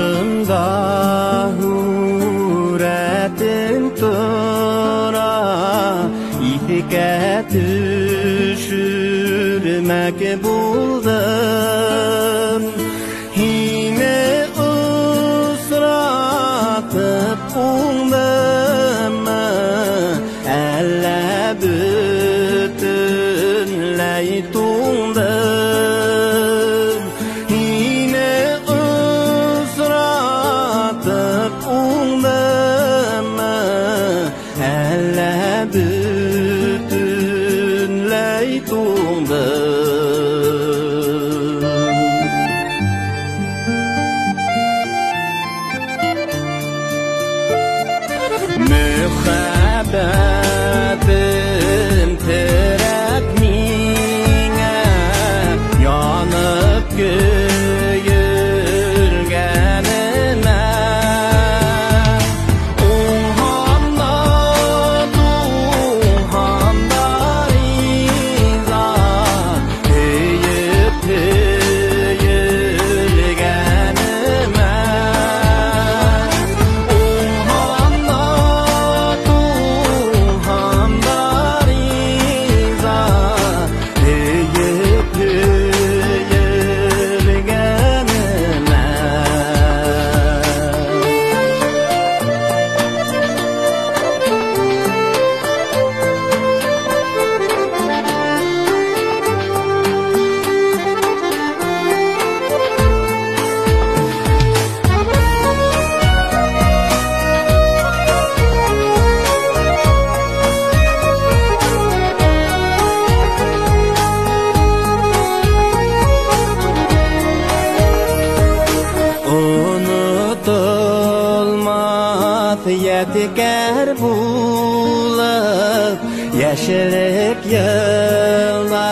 Алдымда һүрәтең тора, иҫкә төшөрмәк булдым. Һине осратып уңдымы, әллә бөтөнләй туңдым? Һине осратып уңдымы, әллә бөтөнләй туңдым? Мөхәббәтем терәк миңә, янып көйөлгәнемә. Уңһам да, туңһам да риза, һөйөп һөйөлгәнемә. Уңһам да, туңһам да риза, һөйөп һөйөлгәнемә. Онотолмаҫ ядкәр булып йәшлек йылларым